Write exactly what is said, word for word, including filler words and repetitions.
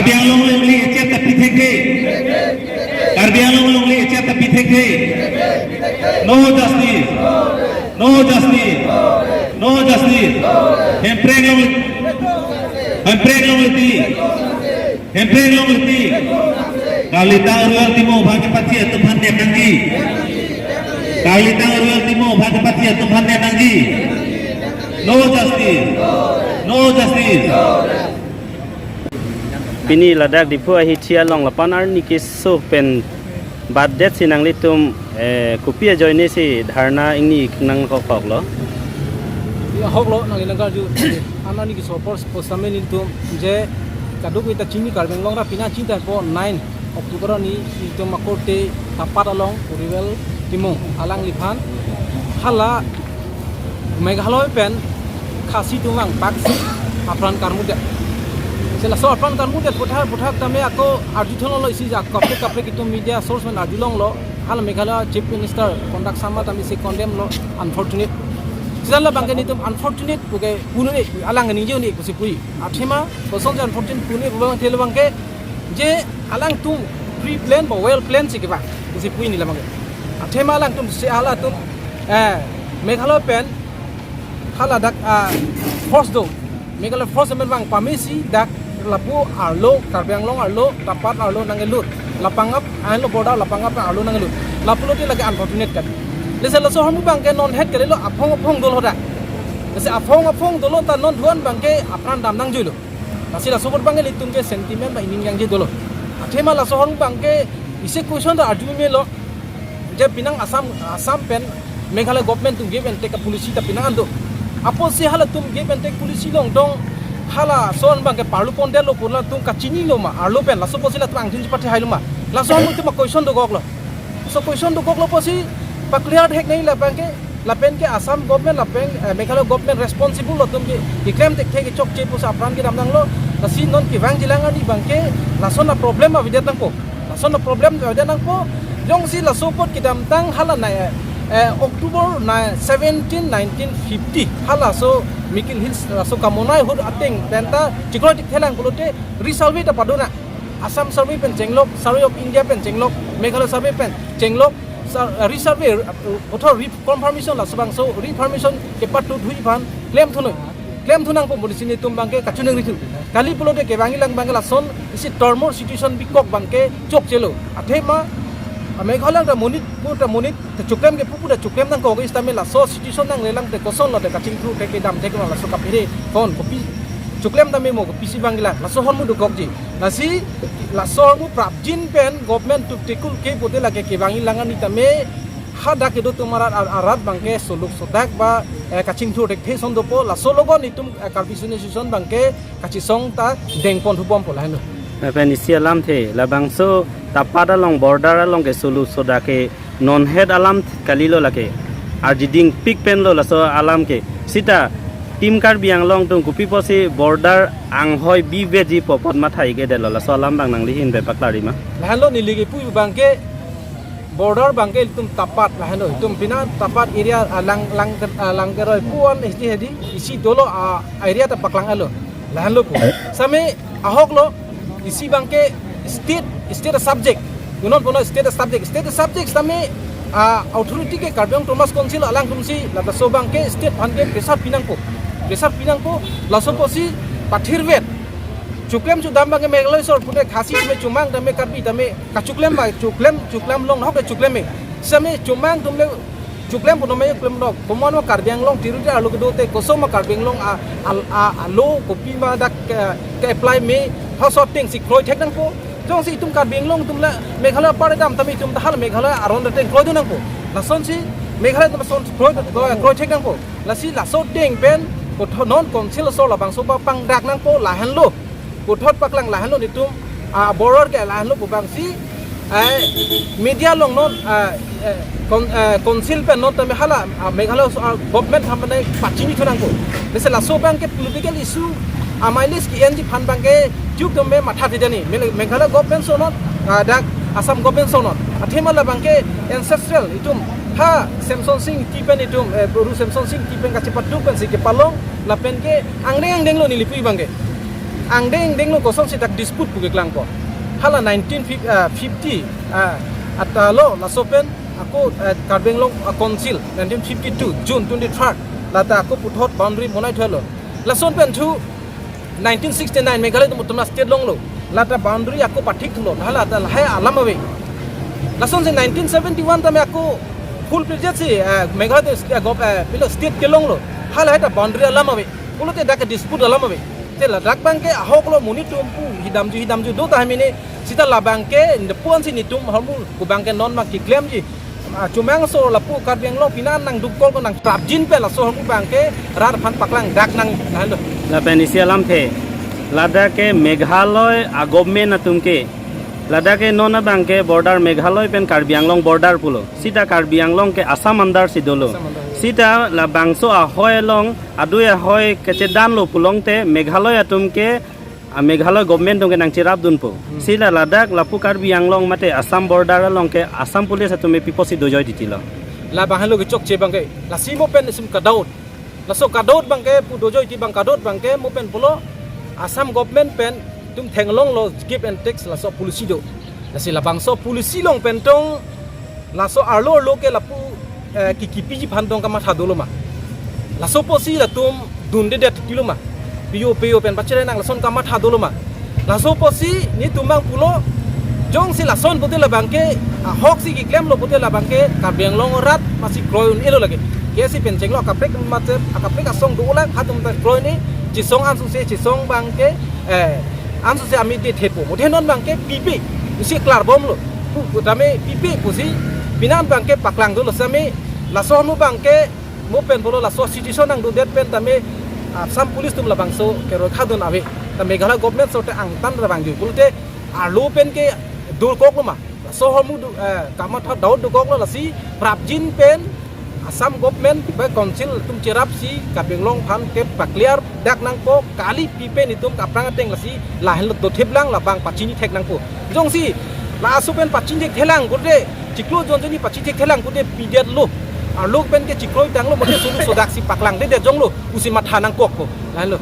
Karbi Anglong longle echet ta pi thekthe. Karbi Anglong longle echet ta pi thekthe. No justice. No justice. No justice. Hemprek long, Hemprek longle ti. Hemprek longle ti. Kalitang Rural Timung aphan kepathi atum aphan dam nangji. Kalitang Rural Timung aphan kepathi atum aphan dam nangji. No justice. No justice. Pini ladak Diphu ahithi along lapen arni keso pen batdet si nanglitum, eh, kopi ajoine si dharna ingni nangkoklo? Ya, ahoklo nangli nangkarju. An arni keso apor sitame nelitum je kadokave ta chini, Karbi Anglong ra pina chini ta po nine October arni nelitum akorte Tapat along Rural Timung alangliphan hala Meghalaya pen Khasi atum vangpaksi apran karmudet. Si laso apran karmudet puthot puthot tame ako arju thunlo isi ja kaprek kaprek itum media source pen arjulonglo, hala Meghalaya Chief Minister Conrad Sangma tame si condemn lo, unfortunate. Sila abangke nelitum unfortunate puke pu-un-e, alang ningje un-e pusi pu-i. Athema kosonsi unfortunate pu-un-e pu abang thelo abangke je alangtum pre plan ba well plan si kevang pusi pu-i neli abangke. Athema alangtum si halatum, eh, Meghalaya pen hala dak, ah, force do. Meghalaya force amen vang pame si dak lapu arlo, Karbi Anglong arlo, Tapat arlo nangkelut. Lapangap, ahin lo border lapangap arlo nangkelut. Lapulote lake unfortunate kan. Lasi laso ahormu abangke non het kalilo, aphong aphong dolo dak. Lasi aphong aphong dolo ta non duan abangke apran dam nangjuilo. Lasi laso apot abangke ilitum ke sentiment ba ining yang je dolo. Athema laso ahormu abangke isi question ta arju melo. Je penang Assam, Assam pen Meghalaya government atum give and take a policy ta penang an do. Apotsi halatum give and take policy along dong, halason abangke parlu pondetlo pu latum kachinilo ma, arlo pen laso apotsi latum angthin chepathe hailo ma. Laso ahormu itum a question dokoklo. So question dokoklo apotsi pa clear thek nangji la abangke, lapen ke Assam government lapen, eh, Meghalaya government responsible latum ke keklem thekthe, kechokche pusi apran kedam nanglo. Lasi non kevangjilang arni abangke lason a problem avedet nangpo. Lason a problem avedet nangpo. Jongsi laso apot kedamtang hala na, eh, October na seventeen nineteen fifty halaso Mikir Hills laso Kamonai ahut ateng pen ta chekroi thekthelang pulote resurvey ta padona. Assam survey pen chenglok, Survey of India pen chenglok, Meghalaya survey pen chenglok, sa-, resurvey, uh, author reconfirmation laso abangso reconfirmation kepatut hui aphan klemthu noi. Klemthu nangpo pu si nelitum abangke kachiningrithu. Kali pulote kevangjilang abangke lason isi tormor situation bikok abangke chokchelo. Athema, ah, Meghalaya ta monit pu ta monit te choklem ke pupu ta choklem nangkok, sitame laso situation nanglelang te kosonlo te kachingthur te kedam te kena laso kaphere kon kopi choklem tame mo kopisi abangke la laso ahormu dokokji. Lasi laso ahormu prapjin pen government atum tekul ke pulote lake kevangjilang arni tame hadak kedo atum arat ar-, arat abangke soluk sodak ba, eh, kachingthur thekthe ason dopo, laso alogot nelitum, eh, Karbi Student Association abangke kachesong ta dengpon thubompo lahenlo. Lapen isi alamthe labangso Tapat along border along ke soluk sodak ke non het alam kalilo lake. Arjiding pik penlo laso alam ke. Sita Team Karbi Anglong atum kopi pusi border anghoi biveji pu apot mathaike detlo, laso alam abang nangli ahin pen paklarji ma? Lahenlo neli kepu abangke border abangke itum Tapat lahenlo, itum pina Tapat area, ah, lang, lang, ah, Langkeroi pu-an S D hedi isi dolo, ah, area ta paklang-etlo. Lahenlo pu. Sitame ahoklo, isi abangke state, state subject. Kunon punon state subject. State subject sitame, ah, authority ke Karbi Anglong Autonomous Council alangtum si, laso abangke state aphan ke pressure pi nangpo. Pressure pi nangpo, laso apotsi pathirvet. Choklem chodam abangke Meghalaya asor pute Khasi tame chomang tame Karbi tame kachoklem ba choklem, choklem long nahok ke choklem me. Sitame chomang atum le choklem punon me choklem long. Komat ma Karbi Anglong territory arlo kedo te koson ma Karbi Anglong a, a, a, alo kopi ma dak ke, ke-apply me, ha so ateng si kroi thek nangpo. Jongsi itum Karbi Anglong atum la Meghalaya apar dam tame itum ta hala Meghalaya aron ateng kroi dun nangpo. Lasonsi Meghalaya atum ason kroi, kroi, kroi thek nangpo. Lasi laso ateng pen puthot non council asor labangso ba pangdak nangpo lahenlo. Puthot paklang lahenlo nelitum, ah, border ke lahenlo pu abangsi, eh, media along non, ah, eh, kon-, eh, council pen non tame hala, ah, Meghalaya, ah, government tame pachinithu nangpo. Lasi laso abangke political issue, ah, mileage ke-enji aphan abangke juk tame matha thejani. Mele-, Meghalaya government ason non, ah, dak Assam government ason non. Athema labangke ancestral itum ha Semsonsing Ingti pen itum, eh, Bru Semsonsing Ingti pen kachepatu pensi kepalong lapen ke angdeng angdenglo neli pu abangke. Angdeng angdeng lo kosonsi dak dispute pu keklangpo. Hala nineteen fifty, ah, atalo laso pen ako, eh, Karbi Anglong, ah, Council nineteen fifty-two June twenty-third lata ako puthot boundary monai thulo. Lason pen thu nineteen sixty-nine Meghalaya atum autonomous state longlo. Lata boundary ako pathik thulo. Hala ta lahai alam ave. Lasonsi nineteen seventy-one tame ako full fledged si, eh, Meghalaya, eh, gov-, eh, pilo state kelonglo. Hala hai ta boundary alam ave. Pulote dak dispute alam ave. Te ladak abangke ahok lo, monit atum pu hidamju hidamju do ta mene, sita labangke nde puan si netum ahormu pu abangke non ma keklemji. Ah, chomangso lapu Karbi Anglong pini nangdukok ko nangprapjin pen laso ahormu abangke rat aphan paklang dak nang nang lo. Lapen isi alamthe, ladak ke Meghalaya a-government atum ke, ladak ke non abangke border Meghalaya pen Karbi Anglong border pulo. Sita Karbi Anglong ke Assam under si dolo. Assam under. Sita labangso ahoi along adui ahoi kechedanlo pulote Meghalaya atum ke, ah, Meghalaya government atum ke nangcherapdunpo. Hmm. Sila ladak lapu Karbi Anglong mate Assam border along ke Assam police atum me pi apotsi dojoi titilo. Labang halo kechokche abangke. Lasi mo pen isim kadot. Laso kadot abangke pu dojoi ti abang kadot abangke mo pen pulo Assam government pen itum theklonglo give and takes laso policy do. Lasi labangso policy along pen tong laso arlo arlo ke lapu, eh, kiki piji aphan tong kamatha dolo ma. Laso apotsi latum dundedet titilo ma. P O P O pen pachele nang lason kamatha dolo ma. Laso apotsi netum abang pulo jongsi lason pute labangke, ah, ahok si keklemlo pute labangke Karbi Anglong rat masi kroi un-elo lake. K S A pen chenglo akaprek mate akaprek asong dolang hatum ta kroi ne chisong ansose chisong abangke, eh, ansose ami de thepo. Muthe non abangke pipe. Isi klarbomlo. Pu, pu tame pipe pusi pini abangke paklang dolo same laso ahormu abangke mo pen pulo laso situation nangdodet pen tame, ah, Assam police atum labangso keroi khadun ave. Ta Meghalaya government aso te angtan ravang ju. Pulote arlo pen ke durkoklo ma. Laso ahormu du, eh, kamatha dot dukoklo lasi prapjin pen Assam government ba council atum cherapsi Karbi Anglong aphan ke pa-clear dak nangpo kali pipe netum kaprang ateng lasi lahenlo dothip lang labang pachini thek nangpo. Jongsi laso pen pachini thekthelang pute chiklo jon joni pachini thekthelang pute pidetlo. Arlo pen ke chikroi tanglo mate sulu sodak si paklangdedet jonglo pusi matha nangkokpo. Lahenlo.